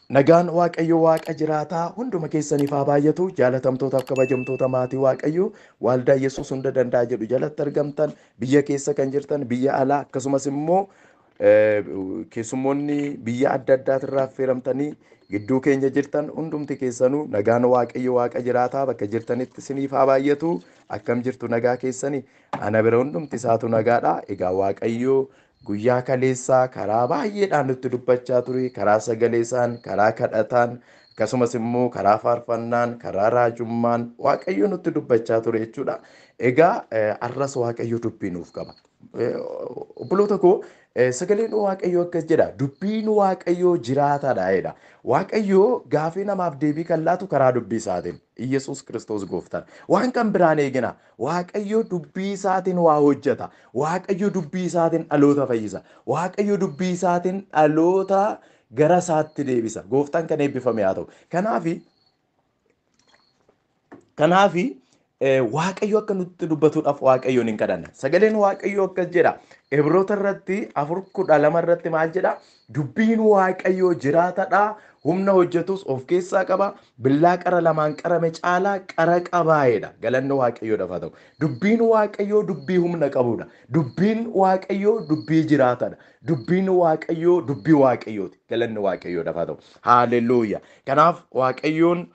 Nagaan Waaqayyo Waaqa jiraataa hunduma keessaniif haa baay'atu. Jaalatamtootaaf kabajamtoota maatii Waaqayyo Waaldaa Yesuus hunda danda'a jedhu jalatti argamtan, biyya keessa kan jirtan, biyya alaa, akkasumas immoo keessummoonni biyya adda addaatirraa affeeramtanii gidduu keenya jirtan hundumti keessanuu nagaan Waaqayyo Waaqa jiraataa bakka jirtanitti isiniif haa baay'atu. Akkam jirtu? Nagaa keessanii? Ana bira hundumti isaatu nagaadha. Egaa Waaqayyo guyyaa kaleessaa karaa baay'eedhaan nutti dubbachaa ture, karaa sagaleesaan, karaa kadhataan, akkasumas immoo karaa faarfannaan, karaa raajummaan Waaqayyo nutti dubbachaa ture jechuudha. Egaa arras Waaqayyo dubbii nuuf qaba. Obboloota koo, sagaleen Waaqayyoo akkas jedha: dubbiin Waaqayyoo jiraataadha jedha. Waaqayyoo gaafii namaaf deebii kan laatu karaa dubbii isaatiin. Iyyasuus Kiristoos gooftaan. Waan kan biraan eegina. Waaqayyo dubbii isaatiin waa hojjeta. Waaqayyo dubbii isaatiin dhaloota fayyisa. Waaqayyo dubbii isaatiin dhaloota gara isaatti deebisa. Gooftaan kan eebbifame haa ta'u. Kanaafi Waaqayyo akka nutti dubbatuudhaaf Waaqayyoon hin kadhanna. Sagaleen Waaqayyoo akkas jedha. Ibroota irratti 4:12 irratti maal jedha? Dubbiin Waaqayyoo jiraatadha. Humna hojjetus of keessaa qaba. Billaa qara lamaan qarame caalaa qara qabaa'edha. Galanni Waaqayyoodhaaf haa ta'u. Dubbiin Waaqayyoo dubbii humna qabudha. Dubbiin Waaqayyoo dubbii jiraatadha. Dubbiin Waaqayyoo dubbii Waaqayyooti. Galanni Waaqayyoodhaaf haa ta'u. Haaleluyyaa. Kanaaf Waaqayyoon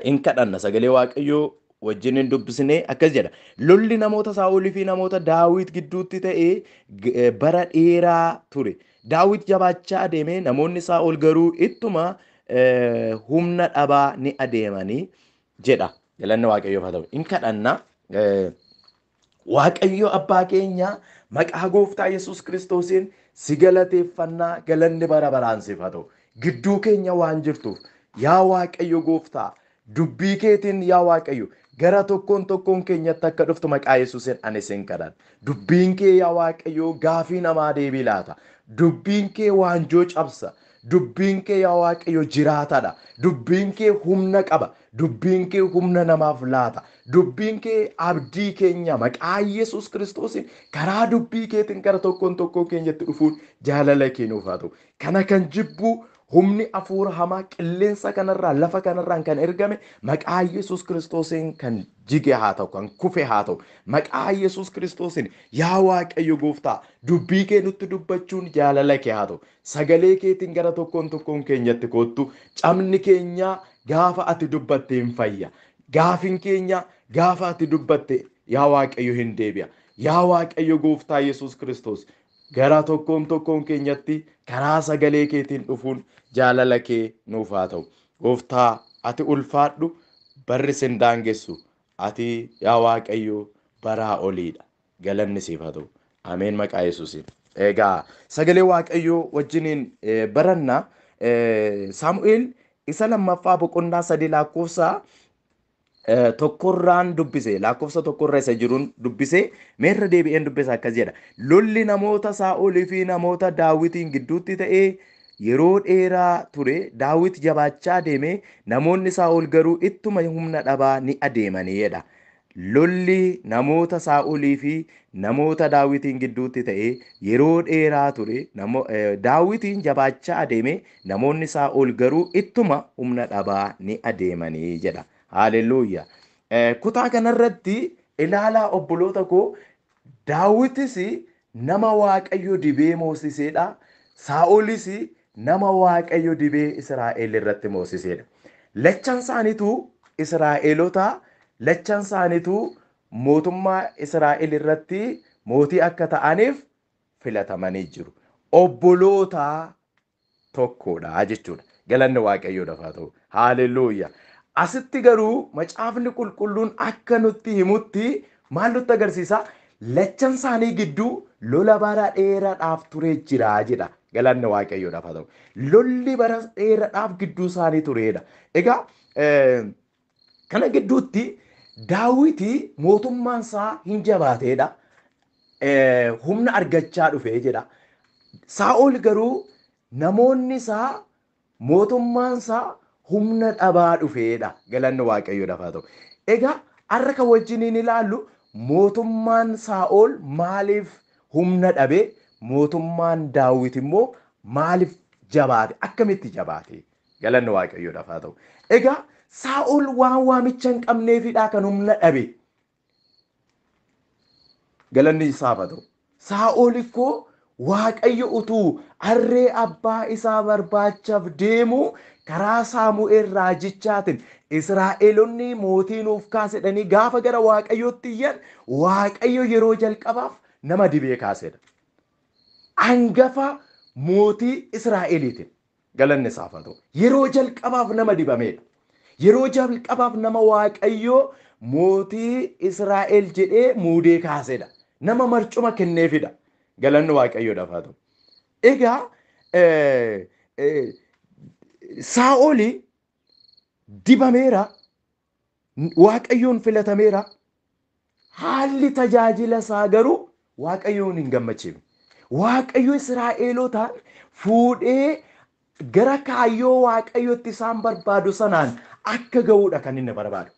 hin kadhanna. Sagalee Waaqayyoo wajjin hin dubbisnee akkas jedha. Lolli namoota Saa'olii fi namoota Daawit gidduutti ta'e bara dheeraa ture. Daawit jabaachaa adeeme, namoonni Saa'ol garuu ittuma humna dhabaa ni adeemanii jedha. Galanni Waaqayyoof haa ta'u. Hin kadhanna. Waaqayyo abbaa keenya, maqaa gooftaa Yesuus Kiristoosiin si galateeffannaa, galanni bara baraan siif haa ta'u. Gidduu keenya waan jirtuuf, yaa Waaqayyo gooftaa, dubbii keetiin yaa Waaqayyo gara tokkoon tokkoon keenyatti akka dhuftu maqaa Yesuusiin ani sin kadhadha. Dubbiin kee yaa Waaqayyo gaafii namaa deebii laata. Dubbiin kee waanjoo cabsa. Dubbiin kee yaa Waaqayyo jiraataadha. Dubbiin kee humna qaba. Dubbiin kee humna namaaf laata. Dubbiin kee abdii keenya. Maqaa Yesuus Kiristoosiin karaa dubbii keetiin gara tokkoon tokkoon keenyatti dhufuun jaalala kee nuuf haa ta'u. Kana kan jibbu humni hafuura hamaa qilleensa kanarraa, lafa kanarraan kan ergame maqaa Yesuus Kiristoosiin kan jige haa ta'u, kan kufe haa ta'u. Maqaa Yesuus Kiristoosiin yaa Waaqayyo gooftaa, dubbii kee nutti dubbachuun jaalala kee haa ta'u. Sagalee keetiin gara tokkoon tokkoon keenyatti koottu. Cabni keenya gaafa ati dubbatte hin fayya. Gaafin keenya gaafa ati dubbatte yaa Waaqayyo hin deebi'a. Yaa Waaqayyo gooftaa Yesuus Kiristoos, gara tokkoon tokkoon keenyatti karaa sagalee keetiin dhufuun jaalala kee nuuf haa ta'u. Gooftaa, ati ulfaadhu, barri sin daangessu. Ati yaa Waaqayyo baraa oliidha. Galanni siif haa ta'u. Ameen, maqaa Yesuusiin. Egaa sagalee Waaqayyoo wajjiniin baranna. Saamu'eel isa lammaffaa boqonnaa 3 lakkoofsa tokkorraan dubbise, lakkoofsa tokkorra isa jiruun dubbise, meerra deebi'een dubbisa. Akkas jedha: Lolli namoota Saa'olii fi namoota Daawitiin gidduutti ta'ee yeroo dheeraa ture. Daawit jabaachaa deeme, namoonni Saa'ol garuu ittuma humna dhabaa ni adeemanii jedha. Lolli namoota Saa'olii fi namoota Daawitiin gidduutti ta'ee yeroo dheeraa ture. Daawitiin jabaachaa adeeme, namoonni Saa'ol garuu ittuma humna dhabaa ni adeemanii jedha. Haaleluyyaa. Kutaa kanarratti ilaalaa obboloota koo, Daawitis nama Waaqayyo dibee moosiseedha. Saa'olis nama Waaqayyo dibee Israa'el irratti moosiseedha. Lachan isaaniitu Israa'elota, lachan isaaniitu mootummaa Israa'el irratti mootii akka ta'aniif filatamanii jiru. Obboloota tokkodha jechuudha. Galanni Waaqayyoodhaaf haa ta'u. Haaleluyyaa. Asitti garuu macaafni qulqulluun akka nutti himutti maal nutti agarsiisa? Lachan isaanii gidduu lola bara dheeraadhaaf ture jira jedha. Galanni Waaqayyoodhaaf haa ta'u. Lolli bara dheeraadhaaf gidduu isaanii turedha. Egaa kana gidduutti Daawiti mootummaan isaa hin jabaateedha. Humna argachaa dhufee jedha. Saa'ol garuu namoonni isaa, mootummaan isaa humna dhabaa dhufeedha. Galanni Waaqayyoodhaaf haa ta'u. Egaa har'a kan wajjiniin ilaallu mootummaan Saa'ol maaliif humna dhabe, mootummaan Daawit immoo maaliif jabaate. Akkamitti jabaate? Galanni Waaqayyoodhaaf haa ta'u. Egaa Saa'ol waan waamicha hin qabneefidha kan humna dhabe. Galanni isaaf haa ta'u. Saa'ol ikkoo Waaqayyo utuu harree abbaa isaa barbaachaaf deemu karaa Saamu'eel raajichaatiin Israa'eelonni mootii nuuf kaasedhanii gaafa gara Waaqayyootti iyyan Waaqayyo yeroo jalqabaaf nama dibee kaasedha. Hangafa mootii Israa'eliitiin galanni isaaf haa ta'u. Yeroo jalqabaaf nama dibameedha. Yeroo jalqabaaf nama Waaqayyo mootii Israa'el jedhee muudee kaasedha. Nama marcuma kenneefidha. Galanni Waaqayyoodhaaf haa ta'u. Egaa Saa'oli dibameera, Waaqayyoon filatameera. Haalli tajaajila isaa garuu Waaqayyoon hin gammachiifne. Waaqayyo Israa'elotaan fuudhee gara kaayyoo Waaqayyotti isaan barbaadu sanaan akka ga'uudha kan inni barbaadu.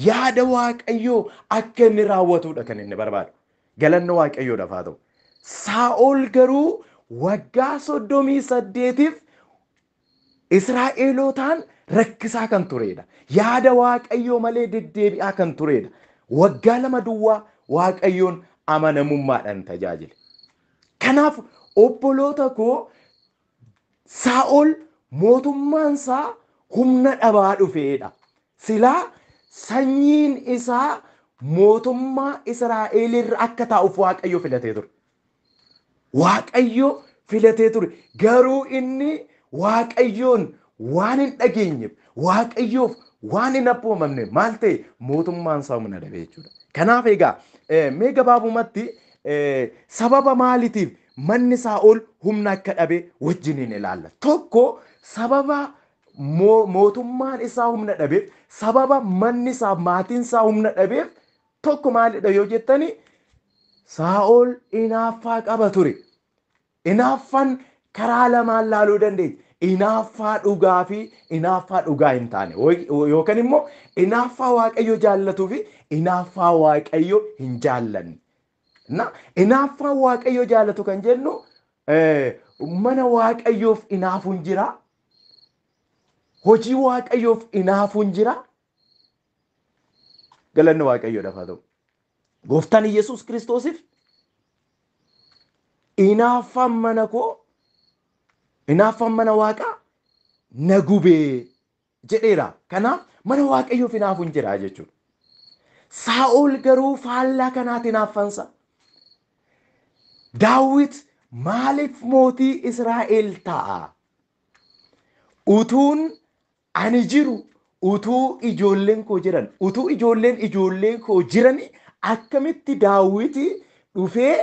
Yaada Waaqayyoo akka inni raawwatuudha kan inni barbaadu. Galanni Waaqayyoodhaaf haa ta'u. Saa'ol garuu waggaa 38 Israa'elotaan rakkisaa kan turedha. Yaada Waaqayyoo malee deddeebi'aa kan turedha. Waggaa 2 duwwaa Waaqayyoon amanamummaadhaan tajaajile. Kanaaf obboloota koo Saa'ol mootummaan isaa humna dhabaa dhufeedha. Silaa sanyiin isaa mootummaa Israa'el irra akka taa'uuf Waaqayyo filatee ture. Waaqayyo filatee ture. Garuu inni Waaqayyoon waan hin dhageenyeef, Waaqayyoof waan hin abboomamne maal ta'e mootummaan isaa humna dhabe jechuudha. Kanaaf egaa mee gabaabumatti sababa maaliitiif manni Saa'ol humna akka dhabe wajjiniin ilaalla. Tokko sababa mootummaan isaa humna dhabeef, sababa manni isaa maatiin isaa humna dhabeef tokko maalidha yoo jettani Saa'ol inaaffaa qaba ture. Inaaffaan karaa lamaan laaluu dandeenya. Inaaffaa dhugaa fi inaaffaa dhugaa hin taane yookaan immoo inaaffaa Waaqayyo jaallatuu fi inaaffaa Waaqayyo hin jaallanne. Inaaffaa Waaqayyo jaallatu kan jennu mana Waaqayyoof inaafuun jira. Hojii Waaqayyoof inaafuun jira. Galanni Waaqayyoodhaaf haa ta'u. Gooftaan Yesuus Kiristoosiif inaaffaan mana koo, inaaffaan mana Waaqaa na gubee jedheera. Kanaaf mana Waaqayyoof inaafuun jira jechuudha. Saa'ol garuu faallaa kanaatti inaaffansa. Daawit maaliif mootii Israa'el ta'a? Utuun ani jiru, utuu ijoolleen koo jiran, utuu ijoolleen ijoolleen koo jiran akkamitti Daawiti dhufee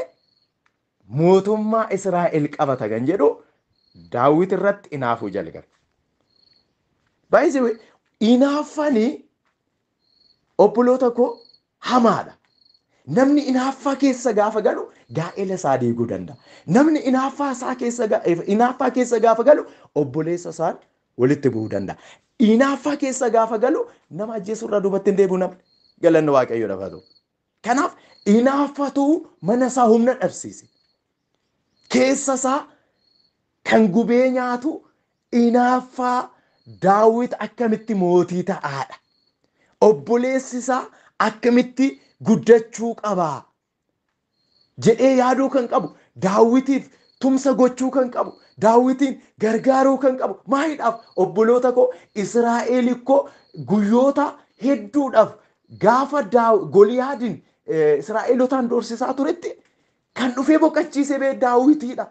mootummaa Israa'el qabata kan jedhu Daawit irratti inaafuu jalqabe. Baay'isee inaaffanii obboloota koo hamaadha. Namni inaaffaa keessa gaafa galu gaa'ela isaa diiguu danda'a. Namni inaaffaa keessa gaafa galu obboleessa isaan walitti bu'uu danda'a. Inaaffaa keessa gaafa galu nama ajjeesuu irraa duubatti hin deebi'u namni. Galanni Waaqayyoodhaaf haa ta'u. Kanaaf inaaffatu mana isaa humna dhabsiise. Keessa isaa kan gubee nyaatu inaaffaa Daawit akkamitti mootii ta'aadha. Obboleessi isaa akkamitti guddachuu qabaa jedhee yaaduu kan qabu, Daawitiif tumsa gochuu kan qabu, Daawitiin gargaaruu kan qabu. Maaliidhaaf obboloota koo Israa'el ikkoo guyyoota hedduudhaaf gaafa Goliyaadiin Israa'elotaan doorsisaa turetti kan dhufee boqochiise bee Daawitiidha.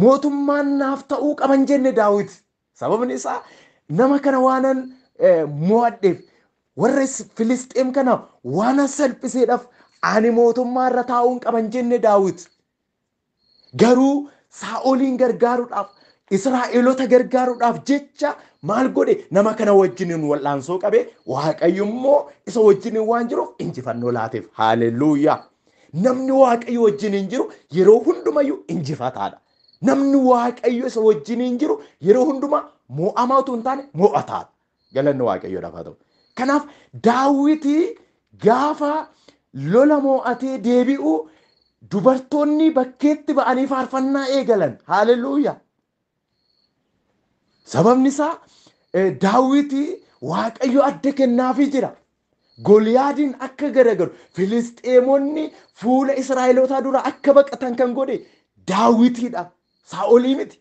Mootummaan naaf ta'uu qaban jenne Daawit. Sababni isaa nama kana waanan mo'adheef, warra Filisxeem kana waanan salphiseedhaaf ani mootummaa irra taa'uun qaban jenne Daawit. Garuu Saa'oliin gargaaruudhaaf, Israa'eelota gargaaruudhaaf jecha maal godhe? Nama kana wajjiniin wal'aansoo qabe. Waaqayyo immoo isa wajjiniin waan jiruuf injifannoo laateef. Haaleluyyaa! Namni Waaqayyo wajjiniin jiru yeroo hundumayyuu injifataadha. Namni Waaqayyo isa wajjiniin jiru yeroo hundumaa mo'amaa utuu hin taane mo'ataadha. Galanni Waaqayyoodhaaf haa ta'u. Kanaaf Daawitii gaafa lola mo'atee deebi'u Dubartoonni bakkeetti ba'anii faarfannaa eegalan. Haaleluyyaa. Sababni isaa Daawiti Waaqayyo adda kennaafii jira. Goliyaadiin akka garagaru, Filisxeemonni fuula Israa'elootaa dura akka baqatan kan godhe Daawitiidha. Saa'olii miti.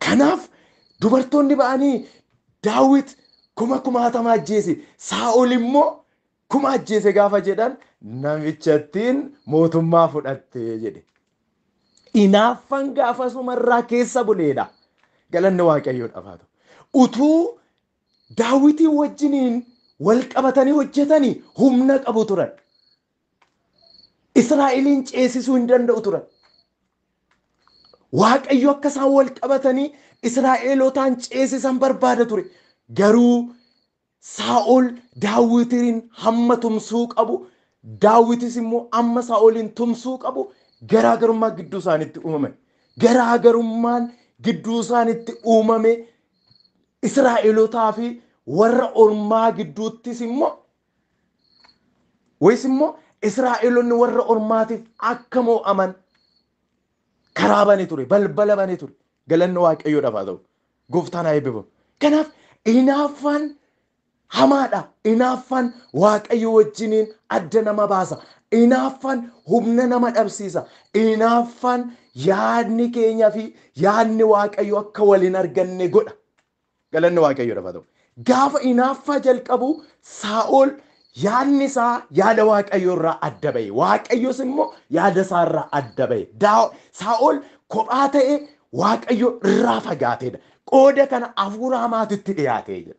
Kanaaf dubartoonni ba'anii Daawit kuma kumaatama ajjeese, Saa'ol immoo kuma ajjeese gaafa jedhan namichattiin mootummaa fudhatte jedhe. Inaaffan gaafa sumarraa keessa buleedha. Galanni Waaqayyoodhaaf haa ta'u. Utuu Daawitii wajjiniin wal qabatanii hojjetanii humna qabu turan. Israa'eliin ceesisuu hin danda'u turan. Waaqayyo akka isaan wal qabatanii Israa'elotaan ceesisan barbaada ture. Garuu Saa'ol Daawitiin hamma tumsuu qabu, Daawitis immoo amma Saa'oliin tumsuu qabu garaagarummaa gidduu isaaniitti uumame. Garaagarummaan gidduu isaaniitti uumame Israa'elotaa fi warra ormaa gidduuttis immoo wayis immoo Israa'elonni warra ormaatiif akka moo'aman karaa bane ture, balbala bane ture. Galanni Waaqayyoodhaaf haa ta'u. Gooftaan haa eebbifamu. Kanaaf inaaffaan hamaadha. Inaaffaan Waaqayyo wajjiniin adda nama baasa. Inaaffaan humna nama dhabsiisa. Inaaffaan yaadni keenyaa fi yaadni Waaqayyo akka wal hin arganne godha. Galanni Waaqayyoodhaaf haa ta'u. Gaafa inaaffaa jalqabu Saa'ol yaadni isaa yaada Waaqayyoo irraa adda ba'e. Waaqayyos immoo yaada isaa irraa adda ba'e. Saa'ol kophaa ta'e Waaqayyo irraa fagaateedha. Qooda kana hafuura hamaatitti dhiyaatee jira.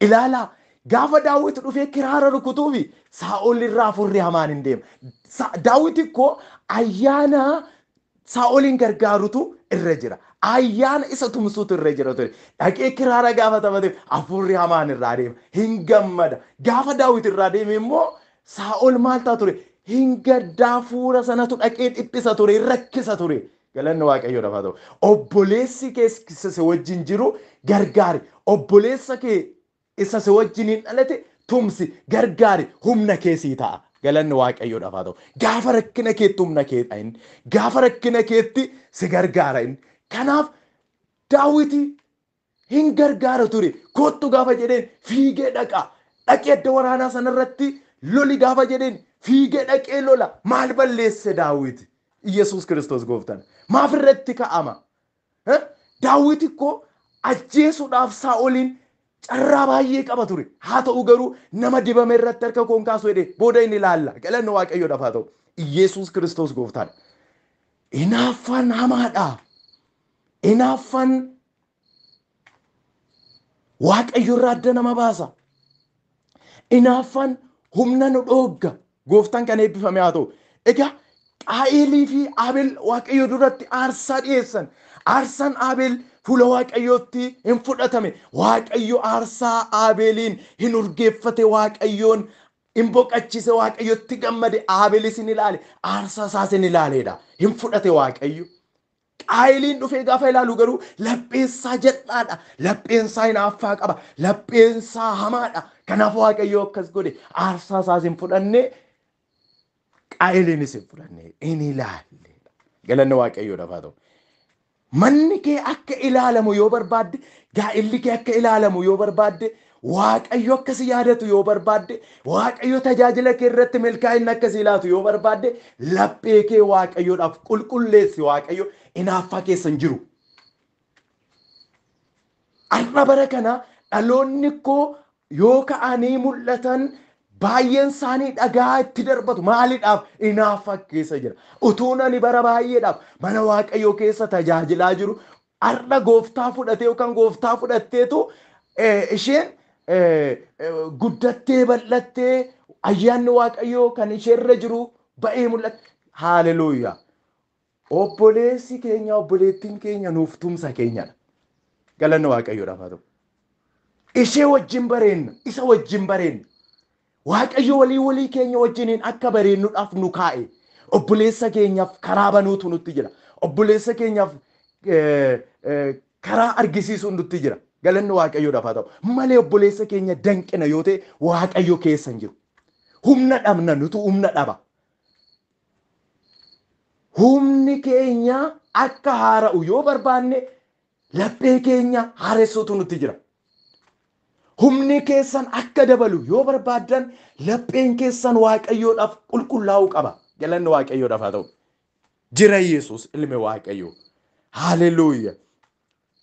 Ilaalaa gaafa Daawit dhufee kiraara rukutuufi Saa'ol irraa hafuurri hamaan hin deema. Daawit ikkoo ayyaana Saa'oliin gargaarutu irra jira. Ayyaana isa tumsuutu irra jira ture. Dhaqee kiraara gaafa taphate hafuurri hamaan irraa deema. Hin gammada. Gaafa Daawit irraa deeme immoo Saa'ol maal ta'a ture? Hin gaddaa hafuura sanatu dhaqee dhiphisa ture, rakkisa ture. Galanni Waaqayyoodhaaf haa ta'u. Obboleessi kee isa si wajjin jiru gargaari. Obboleessa kee isa si wajjiniin dhalate tumsi, gargaari, humna kee sii ta'a. Galanni Waaqayyoodhaaf haa ta'u. Gaafa rakkina keetti humna kee ta'a inni. Gaafa rakkina keetti si gargaara inni. Kanaaf Daawiti hin gargaara ture. Kottu gaafa jedheen fiigee dhaqa. Dhaqee adda waraanaa sanarratti loli gaafa jedheen fiigee dhaqee lola. Maal balleesse Daawiti? Iyyasuus Kiristoos gooftaan. Maaf irratti ka'ama? Daawiti ikkoo ajjeesuudhaaf Saa'oliin carraa baay'ee qaba ture. Haa ta'u garuu nama dibame irratti harka koon kaasu jedhee booda inni ilaalla. Galanni Waaqayyoodhaaf haa ta'u. Iyyasuus Kiristoos gooftaan. Inaaffaan hamaadha. Inaaffaan Waaqayyo irraa adda nama baasa. Inaaffaan humna nu dhoogga. Gooftaan kan eebbifame haa ta'u. Egaa Qaa'elii fi Abel Waaqayyo duratti aarsaa dhiyeessan. Aarsaan Abel fuula Waaqayyootti hin fudhatame. Waaqayyo aarsaa Abeliin hin urgeeffate. Waaqayyoon hin boqachise. Waaqayyotti gammade. Abelis hin ilaale. Aarsaa isaas hin ilaaleedha. Hin fudhate Waaqayyo. Qaa'eliin dhufee gaafa ilaalu garuu lapheensaa jal'aadha. Lapheensaa hinaaffaa qaba. Lapheensaa hamaadha. Kanaaf Waaqayyo akkas godhe. Aarsaa isaas hin fudhanne. Qaa'eliinis hin fudhanne. Hin ilaalle. Galanni Waaqayyoodhaaf haa ta'u. Manni kee akka ilaalamu yoo barbaadde, gaa'elli kee akka ilaalamu yoo barbaadde, Waaqayyo akka si yaadatu yoo barbaadde, Waaqayyo tajaajila kee irratti milkaa'inni akka si laatu yoo barbaadde, laphee kee Waaqayyoodhaaf qulqulleessi. Waaqayyo hinaaffaa keessa hin jiru. Har'a bara kana dhaloonni koo yoo ka'anii mul'atan baay'een isaanii dhagaa itti darbatu. Maaliidhaaf? Hinaaffaa keessa jira. Utuun ani bara baay'eedhaaf mana Waaqayyoo keessa tajaajilaa jiru har'a gooftaa fudhatee yookaan gooftaa fudhatteetu isheen guddattee bal'attee ayyaanni Waaqayyoo kan isheerra jiru ba'ee mul'ata. Haaleluyyaa. Obboleessi keenya obboleettiin keenya nuuf tumsa keenyadha. Galanni Waaqayyoodhaaf haa ta'u. Ishee wajjin bareenna, isa wajjin bareenna. Waaqayyo walii walii keenya wajjiniin akka bareennuudhaaf nu kaa'e. Obboleessa keenyaaf karaa banuutu nutti jira. Obboleessa keenyaaf karaa argisiisuun nutti jira. Galanni Waaqayyoodhaaf haa ta'u. Malee obboleessa keenya danqina yoo ta'e Waaqayyo keessa hin jiru. Humna dhabna, nutu humna dhaba. Humni keenya akka haara'u yoo barbaanne laphee keenya haaressuutu nutti jira. Humni keessan akka dabalu yoo barbaaddan lapheen keessan Waaqayyoodhaaf qulqullaa'uu qaba. Galanni Waaqayyoodhaaf haa ta'u. Jira Yesuus ilmi Waaqayyoo. Haaleluyyaa.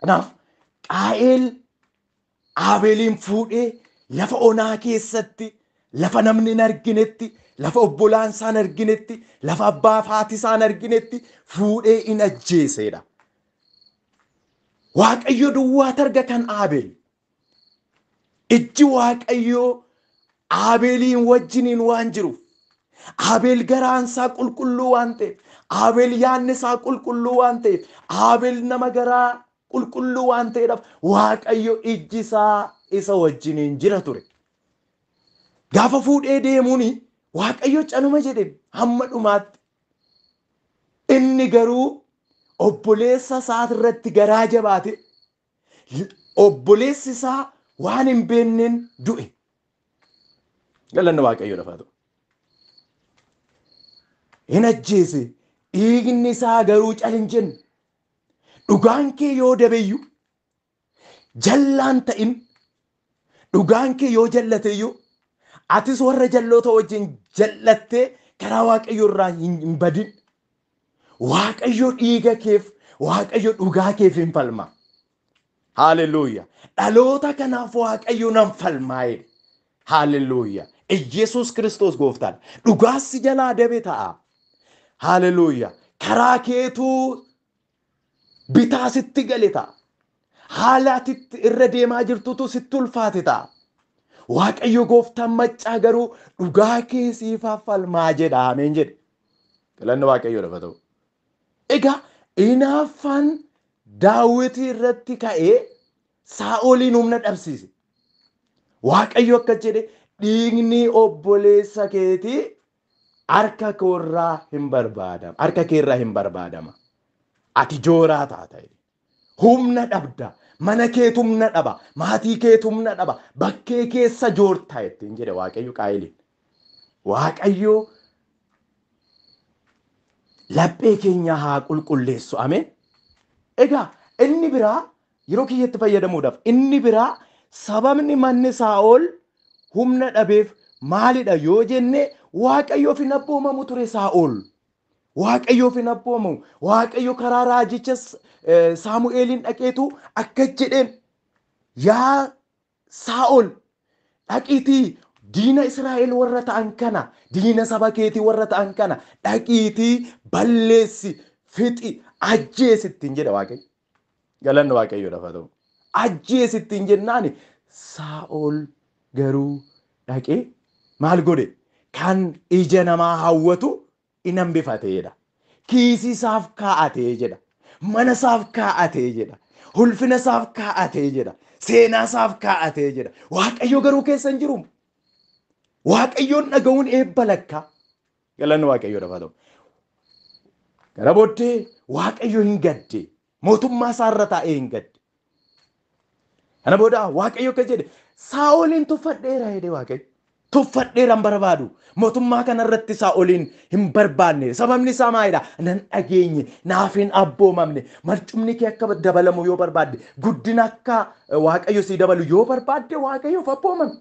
Kanaaf Qaa'eel Abeeliin fuudhee lafa onaa keessatti, lafa namni hin arginetti, lafa obbolaan isaa hin arginetti, lafa abbaa fi haati isaa hin arginetti fuudhee in ajjeesedha. Waaqayyo duwwaa targa kan Abeel. Ijji Waaqayyoo Abeeliin wajjiniin waan jiruuf, Abeel garaan isaa qulqulluu waan ta'eef, Abeel yaadni isaa qulqulluu waan ta'eef, Abeel nama garaa qulqulluu waan ta'eedhaaf Waaqayyo ijji isaa isa wajjiniin jira ture. Gaafa fuudhee deemuun Waaqayyo canuma jedhe hamma dhumaatti. Inni garuu obboleessa isaa irratti garaa jabaate, obboleessi isaa waan hin beekneen du'e. Galanni Waaqayyoodhaaf haa ta'u. Hin ajjeese, dhiigni isaa garuu cal hin jenne. Dhugaan kee yoo dabeyyuu jallaan ta'in, dhugaan kee yoo jallateyyuu atis warra jalloota wajjin jallattee karaa Waaqayyoo irraa hin badin. Waaqayyo dhiiga keef, Waaqayyo dhugaa keef hin falma. Haaleluyyaa. Dhaloota kanaaf Waaqayyo nan falmaa jedhe. Haaleluyyaa. Iyyasuus Kiristoos gooftaadha. Dhugaas si jalaa dabe ta'a. Haaleluyyaa. Karaa keetuu bitaa sitti gale ta'a. Haala ati irra deemaa jirtutu sitti ulfaate ta'a. Waaqayyo gooftaan maccaa garuu dhugaa kee siif falmaa jedha. Ameen jedhe. Galanni Waaqayyoodhaaf haa ta'u. Egaa hinaaffaan Daawitii irratti ka'ee Saa'oliin humna dhabsiise. Waaqayyo akka jedhe dhiigni obboleessa keetii harka koorraa hin barbaadama. Harka keerraa hin barbaadama. Ati jooraa taata. Humna dhabda. Mana keetu humna dhaba. Maatii keetu humna dhaba. Bakkee keessa joorta ittiin jedhe Waaqayyo Qaayiliin. Waaqayyo laphee keenya haa qulqulleessu. Ameen. Egaa inni biraa yeroo kiyyatti fayyadamuudhaaf inni biraa sababni manni Saa'ol humna dhabeef maalidha yoo jenne Waaqayyoof hin abboomamu ture Saa'ol. Waaqayyoof hin abboomamu. Waaqayyo karaa raajicha Saamu'eeliin dhaqeetu akka jedheen, yaa Saa'ol dhaqiitii diina Israa'el warra ta'an kana, diina saba keetii warra ta'an kana dhaqiitii balleessi, fixi, ajjeesi ittiin jedhe Waaqayyo. Galanni Waaqayyoodhaaf haa ta'u. Ajjeesi ittiin jennaani Saa'ol garuu dhaqee maal godhe? Kan ija namaa hawwatu in hambifateedha. Kiisii isaaf kaa'atee jedha. Mana isaaf kaa'atee jedha. Ulfina isaaf kaa'atee jedha. Seenaa isaaf kaa'atee jedha. Waaqayyo garuu keessa hin jiru. Waaqayyoon dhaga'uun eebba lakkaa. Galanni Waaqayyoodhaaf haa ta'u. Gara booddee Waaqayyo hin gadde. Mootummaa isaa irra taa'ee hin gadde. Kana booda Waaqayyo akka jedhe Saa'oliin tuffadheera jedhe Waaqayyo. Tuffadheera hin barbaadu. Mootummaa kanarratti Saa'oliin hin barbaanne. Sababni isaa maalidha? Nan dhageenye, naaf hin abboomamne. Marcumni kee akka dabalamu yoo barbaadde, guddina akka Waaqayyo sii dabalu yoo barbaadde Waaqayyoof abboomame.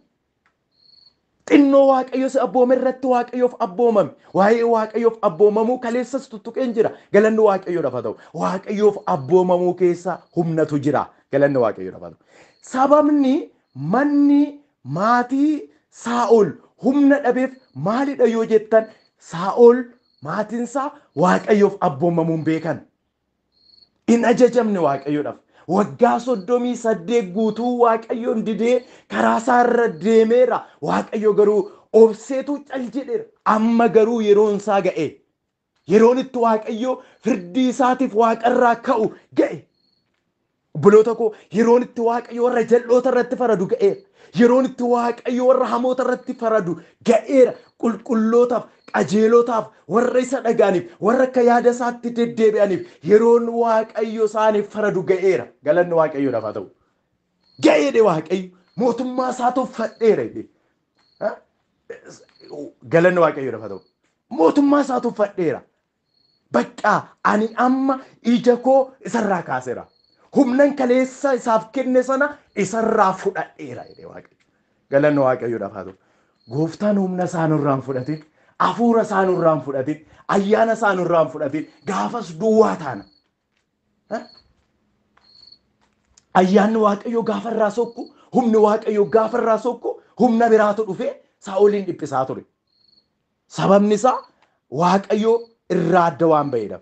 Xinnoo Waaqayyo si abboome irratti Waaqayyoof abboomame. Waa'ee Waaqayyoof abboomamuu kaleessas tuttuqeen jira. Galanni Waaqayyoodhaaf haa ta'u. Waaqayyoof abboomamuu keessa humnatu jira. Galanni Waaqayyoodhaaf haa ta'u. Sababni manni maatii Saa'ol humna dhabeef maalidha yoo jettan, Saa'ol maatiin isaa Waaqayyoof abboomamuun beekan. Hin ajajamne Waaqayyoodhaaf. Waggaa 38 guutuu Waaqayyoon didee karaa isaa irra deemeera. Waaqayyo garuu obseetu cal jedheera. Amma garuu yeroon isaa ga'e. Yeroon itti Waaqayyo firdii isaatiif waaqarraa ka'u ga'e. Obboloota koo, yeroon itti Waaqayyo warra jal'oota irratti faradu ga'eera. Yeroon itti Waaqayyo warra hamoota irratti faradu ga'eera. Qulqullootaaf, qajeelotaaf, warra isa dhaga'aniif, warra akka yaada isaatti deddeebi'aniif yeroon Waaqayyo isaaniif faradu ga'eera. Galanni Waaqayyoodhaaf haa ta'u. Ga'eedhe Waaqayyo. Mootummaa isaa tuffadheera jedhe. Galanni Waaqayyoodhaaf haa ta'u. Mootummaa isaa tuffadheera. Bakka ani amma ija koo isarraa kaaseera. Humnan kaleessa isaaf kenne sana isarraa fudhadheera jedhe Waaqayyo. Galanni Waaqayyoodhaaf haa ta'u. Gooftaan humna isaa nurraa hin fudhatin, hafuura isaa nurraa hin fudhatin, ayyaana isaa nurraa hin fudhatin, gaafas duwwaa taana. Ayyaanni Waaqayyoo gaafa irraa sokku, humni Waaqayyoo gaafa irraa sokku, humna biraatu dhufee Saa'oliin dhiphisaa ture. Sababni isaa Waaqayyoo irraa adda waan ba'eedhaaf.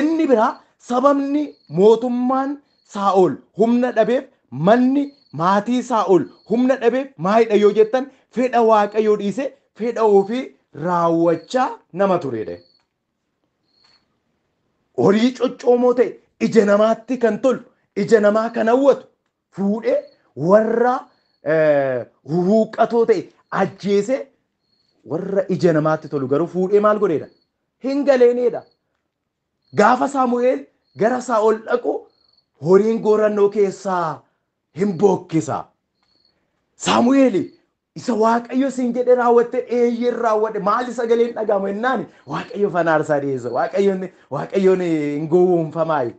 Inni biraa sababni mootummaan Saa'ol humna dhabeef, manni maatii Saa'ol humna dhabeef maalidha yoo jettan, fedha Waaqayyoo dhiisee fedha ofii raawwachaa nama turedha. Horii coccoomoo ta'e ija namaatti kan tolu, ija namaa kan hawwatu fuudhee warra huuqqatoo ta'e ajjeesee warra ija namaatti tolu garuu fuudhee maal godheedha? Hin galeeneedha. Gaafa Saamu'eel gara Saa'ol dhaqu horiin goorannoo keessaa hin bookkisa. Saamu'eel isa Waaqayyo siin jedhee raawwatte eeyyeen raawwadhe maali sagaleen dhaga'amu jennaan Waaqayyo fana aarsaa dhiyeessa. Waaqayyoon hin gowwoomfamaayi.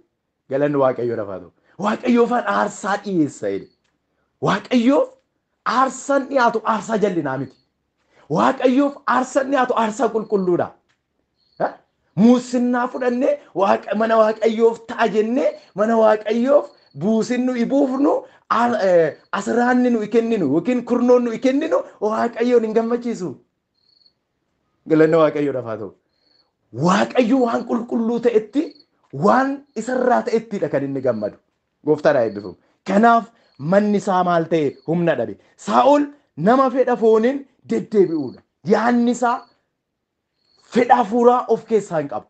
Galanni Waaqayyoodhaaf haa ta'u. Waaqayyo fana aarsaa dhiyeessa jedhe. Waaqayyoof aarsaan dhiyaatu aarsaa jallinaa miti. Waaqayyoof aarsaan dhiyaatu aarsaa qulqulluudha. Muusinnaa fudhannee mana Waaqayyoof ta'a jennee mana Waaqayyoof buusin nuyi buufnu, asiraanni nuyi kenninu yookiin kurnoon nuyi kenninu Waaqayyoon hin gammachiisu. Galanni Waaqayyoodhaaf haa ta'u. Waaqayyo waan qulqulluu ta'etti, waan isarraa ta'ettidha kan inni gammadu. Gooftaan haa eebbifamu. Kanaaf manni isaa maal ta'e humna dhabe. Saa'ol nama fedha fooniin deddeebi'uudha. Yaanni isaa fedha hafuuraa of keessaa hin qabu.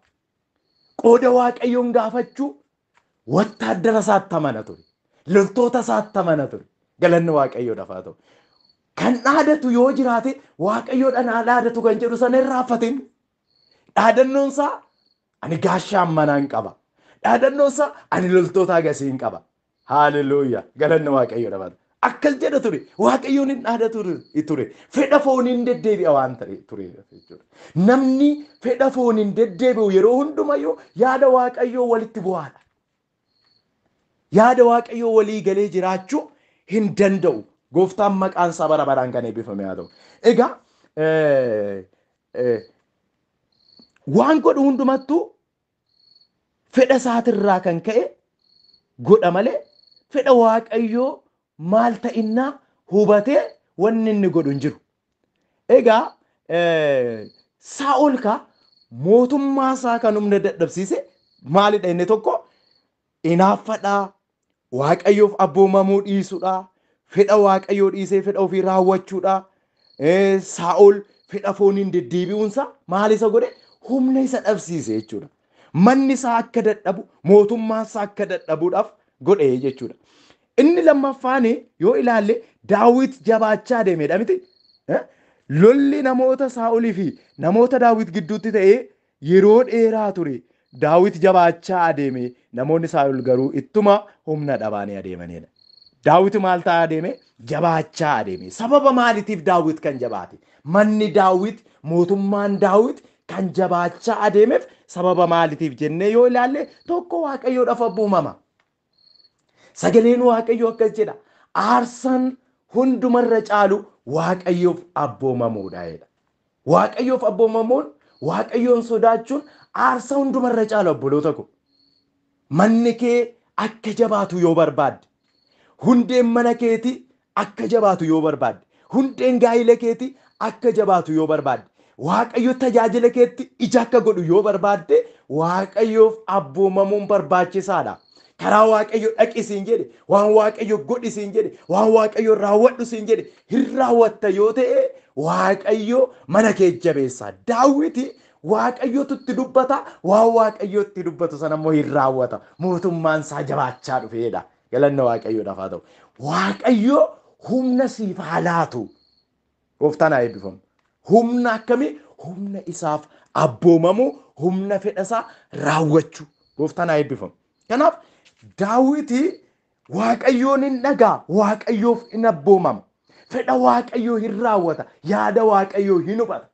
Qooda Waaqayyoon gaafachuu wattaaddara isaatti amana ture. Loltoota isaatti amana ture. Galanni Waaqayyoodhaaf haa ta'u. Kan dhaadatu yoo jiraate Waaqayyoodhaan haa dhaadatu kan jedhu sana hin raaffatin. Dhaadannoon isaa ani gaashaan manaan qaba. Dhaadannoon isaa ani loltoota agasii hin qaba. Haaleluyyaa. Galanni Waaqayyoodhaaf haa ta'u. Akkas jedha ture. Waaqayyoon hin dhaadatu ture. Fedha fooniin deddeebi'a waan ta'e ture jechuudha. Namni fedha fooniin deddeebi'u yeroo hundumayyuu yaada Waaqayyoo walitti bu'aadha. Yaada Waaqayyoo walii galee jiraachuu hin danda'u. Gooftaan maqaan isaa bara baraan kan eebbifame haa ta'u. Egaa waan godhu hundumattuu fedha isaatirraa kan ka'e godha malee fedha Waaqayyoo maal ta'innaa hubatee wanni inni godhu hin jiru. Egaa Saa'ol ka mootummaa isaa kan humna dadhabsiise maalidha inni tokko? Hinaaffadhaa, Waaqayyoof abboomamuu dhiisuudha, fedha Waaqayyoo dhiisee fedha ofii raawwachuudha. Saa'ol fedha fooniin deddeebi'uunsa maal isa godhe? Humna isa dhabsiise jechuudha. Manni isaa akka dadhabu, mootummaan isaa akka dadhabuudhaaf godhe jechuudha. Inni lammaffaan yoo ilaalle Daawit jabaachaa deemedha miti. Lolli namoota Saa'olii fi namoota Daawit gidduutti ta'ee yeroo dheeraa ture. Daawit jabaachaa adeeme, namoonni Saa'ol garuu ittuma humna dhabaanii adeemanidha. Daawit maal ta'aa adeeme? Jabaachaa adeeme. Sababa maaliitiif Daawit kan jabaate? Manni Daawit, mootummaan Daawit kan jabaachaa adeemeef sababa maaliitiif jennee yoo ilaalle tokko Waaqayyoodhaaf abboomama. Sagaleen Waaqayyoo akkas jedha. Aarsaan hundumarra caalu Waaqayyoof abboomamuudha jedha. Waaqayyoof abboomamuun, Waaqayyoon sodaachuun aarsaa hundumarra caalu obboloota ko. Manni kee akka jabaatu yoo barbaadde, hundeen mana keetii akka jabaatu yoo barbaadde, hundeen gaa'ila keetii akka jabaatu yoo barbaadde, Waaqayyo tajaajila keetti ija akka godhu yoo barbaadde, Waaqayyoof abboomamuun barbaachisaadha. Karaa Waaqayyo dhaqi siin jedhe, waan Waaqayyo godhi siin jedhe, waan Waaqayyo raawwadhu siin jedhe hin raawwatta yoo ta'e Waaqayyo mana kee jabeessa. Daawiti Waaqayyotu itti dubbata, waan Waaqayyo itti dubbatu sana immoo hin raawwata. Mootummaan isaa jabaachaa dhufeedha. Galanni Waaqayyoodhaaf haa ta'u. Waaqayyo humna siif haa laatu. Gooftaan haa eebbifamu. Humna akkamii? Humna isaaf abboomamuu, humna fedha isaa raawwachuu. Gooftaan haa eebbifamu. Kanaaf Daawiti Waaqayyoon hin dhagaa, Waaqayyoof hin abboomama. Fedha Waaqayyoo hin raawwata, yaada Waaqayyoo hin hubata.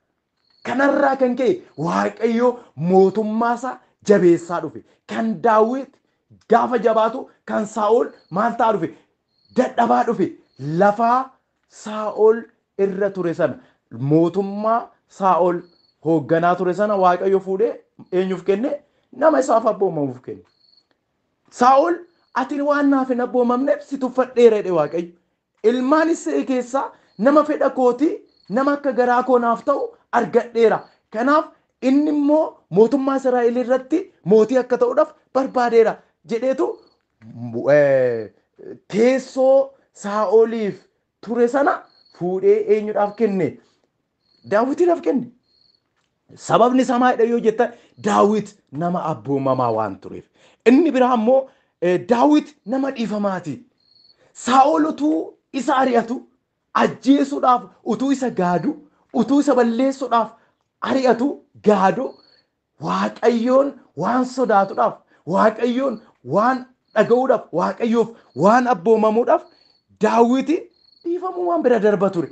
Kanarraa kan ka'e Waaqayyo mootummaa isaa jabeessaa dhufe. Kan Daawit gaafa jabaatu kan Saa'ol maal ta'aa dhufe? Dadhabaa dhufe. Lafaa Saa'ol irra ture sana, mootummaa Saa'ol hoogganaa ture sana Waaqayyo fuudhee eenyuuf kenne? Nama isaaf abboomamuuf kenne. Saa'ol ati waan naaf hin abboomamneef si tuffadheera jedhe Waaqayyo. Ilmaan Isseey keessaa nama fedha kootii, nama akka garaa koo naaf ta'u argadheera. Kanaaf inni immoo mootummaa Israa'el irratti mootii akka ta'uudhaaf barbaadeera jedheetu teessoo Saa'oliif ture sana fuudhee eenyudhaaf kenne? Daawitiidhaaf kenne. Sababni isaa maalidha yoo jettan, Daawit nama abboomamaa waan tureef. Inni biraa immoo Daawit nama dhiifamaati. Saa'ol utuu isa ari'atu, ajjeesuudhaaf utuu isa gaadu, utuu isa balleessuudhaaf ari'atu gaadu, Waaqayyoon waan sodaatuudhaaf, Waaqayyoon waan dhaga'uudhaaf, Waaqayyoof waan abboomamuudhaaf Daawiti dhiifamumaan bira darba ture.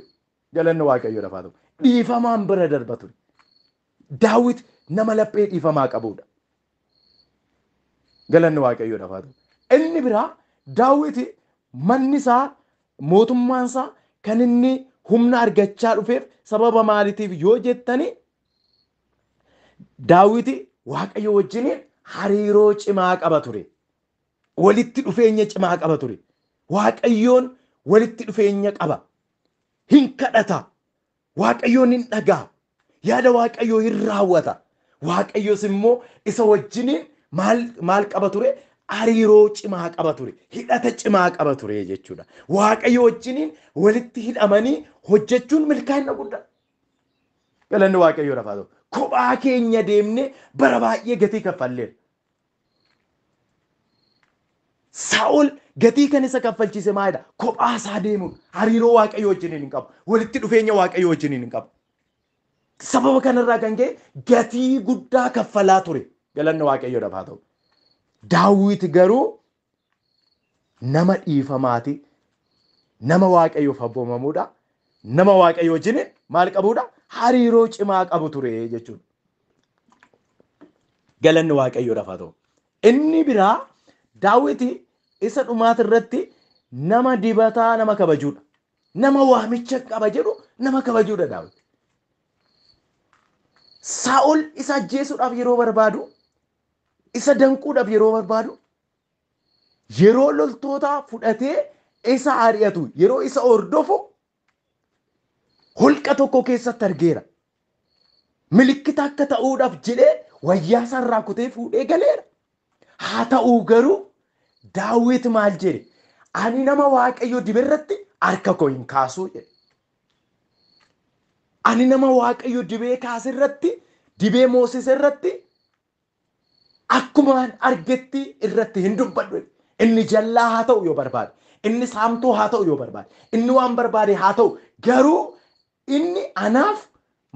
Galanni Waaqayyoodhaaf haa ta'u. Dhiifamaan bira darba ture. Daawit nama laphee dhiifamaa qabudha. Galanni Waaqayyoodhaaf haa ta'u. Inni biraa Daawiti manni isaa, mootummaan isaa kan inni humna argachaa dhufeef sababa maaliitiif yoo jettani, Daawiti Waaqayyo wajjiniin hariiroo cimaa qaba ture. Walitti dhufeenya cimaa qaba ture. Waaqayyoon walitti dhufeenya qaba. Hin kadhata. Waaqayyoon hin dhagaa. Yaada Waaqayyoo hin raawwata. Waaqayyos immoo isa wajjiniin maal qaba ture? Hariiroo cimaa qaba ture. Hidhata cimaa qaba ture jechuudha. Waaqayyo wajjiniin walitti hidhamanii hojjechuun milkaa'ina guddaa. Galanni Waaqayyoodhaaf haa ta'u. Kophaa keenya deemnee bara baay'ee gatii kaffalleera. Saa'ol gatii kan isa kaffalchiise maalidha? Kophaa isaa deemuun hariiroo Waaqayyo wajjiniin hin qabu. Walitti dhufeenya Waaqayyo wajjiniin hin qabu. Sababa kanarraa kan ka'e gatii guddaa kaffalaa ture. Galanni Waaqayyoodhaaf haa ta'u. Daawit garuu nama dhiifamaati. Nama Waaqayyoof abboomamuudha. Nama Waaqayyo wajjiniin maal qabuudha? Hariiroo cimaa qabu ture jechuudha. Galanni Waaqayyoodhaaf haa ta'u. Inni biraa Daawiti isa dhumaati irratti nama dibataa nama kabajuudha. Nama waamicha qaba jedhu nama kabajuudha Daawit. Saa'ol isa ajjeesuudhaaf yeroo barbaadu, isa danquudhaaf yeroo barbaadu, yeroo loltoota fudhatee isa ari'atu, yeroo isa hordofu holqa tokko keessatti argeera. Milikkita akka ta'uudhaaf jedhee wayyaa isaarraa kutee fuudhee galeera. Haa ta'uu garuu Daawit maal jedhe? Ani nama Waaqayyo dibe irratti harka koo hin kaasuu jedhe. Ani nama Waaqayyo dibee kaase irratti, dibee moosise irratti akkumaan argetti irratti hin dubbadhu. Inni jallaa haa ta'u yoo barbaade, inni saamtuu haa ta'u yoo barbaade, inni waan barbaade haa ta'u, garuu inni anaaf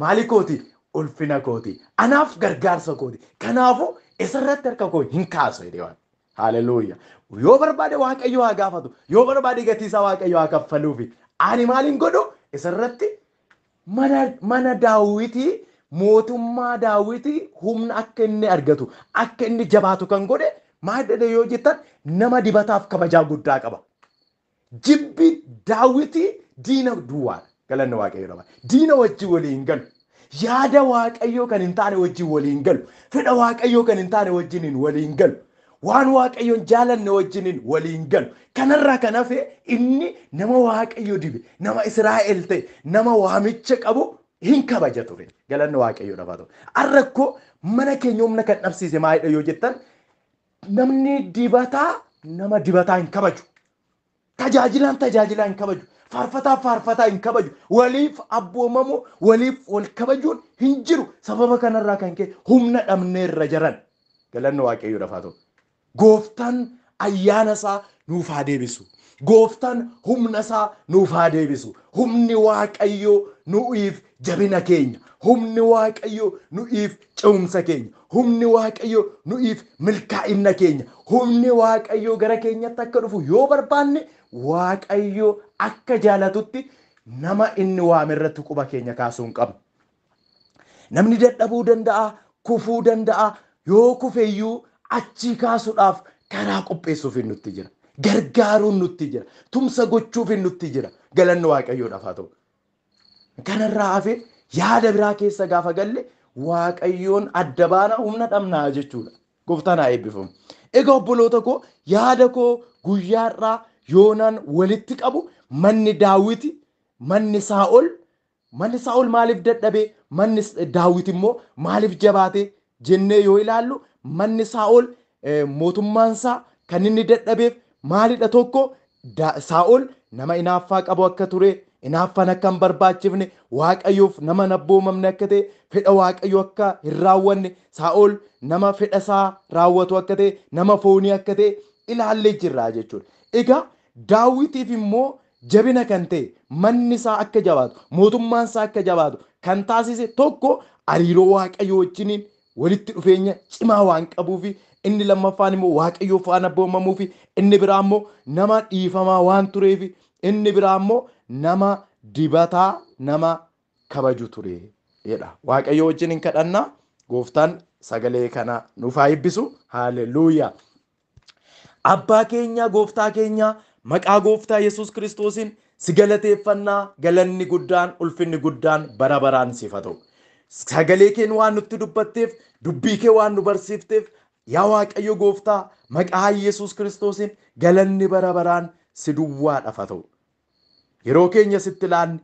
maali kooti? Ulfina kooti. Anaaf gargaarsa kooti. Kanaafuu isarratti harka koo hin kaasu jedhee waan. Haleluuyaa. Yoo barbaade Waaqayyo haa gaafatu. Yoo barbaade gatii isaa Waaqayyo haa kaffaluufi. Ani maaliin godhu? Isarratti mana Daawitii, mootummaa Daawitii humna akka inni argatu, akka inni jabaatu kan godhe maal jedhe yoo jettan, nama dibataaf kabajaa guddaa qaba. Jibbi Daawitii diina duwwaadha. Galanni Waaqayyo qaba. Diina wajjin walii hin galu. Yaada Waaqayyoo kan hin taane wajjin walii hin galu. Fedha Waaqayyoo kan hin taane wajjiniin walii hin galu. Waan Waaqayyoon jaalanne wajjiniin walii hin galu. Kanarraa kan hafe inni nama Waaqayyo dibe, nama Israa'el ta'e, nama waamicha qabu hin kabaja ture. Galanni Waaqayyoodhaaf haa ta'u. Har'a akkoo mana keenya humna kan dhabsiise maalidha yoo jettan, namni dibataa nama dibataa hin kabaju. Tajaajilaan tajaajilaa hin kabaju. Faarfataa faarfataa hin kabaju. Waliif abboomamu, waliif wal kabajuun hin jiru. Sababa kanarraa kan ka'e humna dhabneerra jiran. Galanni Waaqayyoodhaaf haa ta'u. Gooftaan ayyaana isaa nuuf haa deebisu. Gooftaan humna isaa nuuf haa deebisu. Humni Waaqayyoo nu'iif jabina keenya. Humni Waaqayyoo nu'iif ce'umsa keenya. Humni Waaqayyoo nu'iif milkaa'ina keenya. Humni Waaqayyoo gara keenyatti akka dhufu yoo barbaanne, Waaqayyoo akka jaalatutti nama inni waame irratti quba keenya kaasuu hin qabnu. Namni dadhabuu danda'a, kufuu danda'a. Yoo kufeyyuu achii kaasuudhaaf karaa qopheessuuf nutti jira. Gargaaruun nutti jira. Tumsa gochuuf nutti jira. Galanni Waaqayyoodhaaf haa ta'u. Kanarraa hafe yaada biraa keessa gaafa galle Waaqayyoon adda baana, humna dhabnaa jechuudha. Gooftaan haa eebbifamu. Egaa obboloota koo, yaada koo guyyaarraa yoonaan walitti qabu, manni Daawiti, manni Saa'ol, manni Saa'ol maaliif dadhabe, manni Daawit immoo maaliif jabaate jennee yoo ilaallu, manni Saa'ol, mootummaan isaa kan inni dadhabeef maalidha? Tokko, Saa'ol nama inaaffaa qabu akka ture, inaaffaan akka hin barbaachifne, Waaqayyoof nama hin abboomamne akka ta'e, fedha Waaqayyoo akka hin raawwanne, Saa'ol nama fedha isaa raawwatu akka ta'e, nama foonii akka ta'e ilaallee jirra jechuudha. Egaa Daawitiif immoo jabina kan ta'e, manni isaa akka jabaatu, mootummaan isaa akka jabaatu kan taasise, tokko hariiroo Waaqayyoo wajjiniin walitti dhufeenya cimaa waan qabuufi, inni lammaffaan immoo Waaqayyoo faana abboomamuufi, inni biraa immoo nama dhiifamaa waan tureefi, inni biraa immoo nama dibataa nama kabaju ture jedha. Waaqayyoo wajjin hin kadhannaa. Gooftaan sagalee kana nuuf haa eebbisu. Haalleluuyaa. Abbaa keenya, gooftaa keenya, maqaa gooftaa Yesuus Kiristoosiin si galateeffannaa. Galanni guddaan, ulfinni guddaan bara baraan siif haa ta'u. Sagalee keen waan nutti dubbatteef, dubbii kee waan nu barsiifteef, yaa Waaqayyo gooftaa, maqaa Yesuus Kiristoosiin galanni bara baraan si duwwaadhaaf haa ta'u. Yeroo keenya sitti laanne,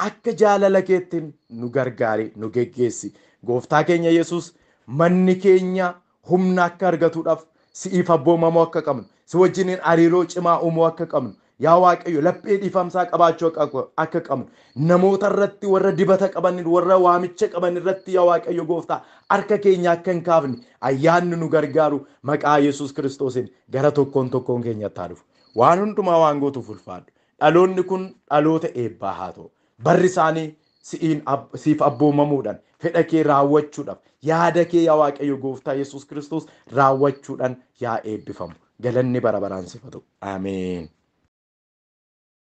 akka jaalala keettiin nu gargaari, nu geggeessi. Gooftaa keenya Yesuus, manni keenya humna akka argatuudhaaf si'iif abboomamuu akka qabnu, si wajjiniin hariiroo cimaa uumuu akka qabnu, yaa Waaqayyo, laphee dhiifamsaa qabaachuu akka qabnu, namoota irratti, warra dibata qaban, warra waamicha qaban irratti, yaa Waaqayyo gooftaa, harka keenya akka hin kaafne ayyaanni nu gargaaru maqaa Yesuus Kiristoosiin gara tokkoon tokkoon keenyatti haa dhufu. Waan hundumaa waan gootuuf ulfaadhu. Dhaloonni kun dhaloota eebbaa haa ta'u. Barri isaanii si'iin siif abboomamuudhaan, fedha kee raawwachuudhaaf, yaada kee, yaa Waaqayyo gooftaa Yesuus Kiristoos, raawwachuudhaan yaa eebbifamu. Galanni bara baraan siif haa ta'u. Ameen.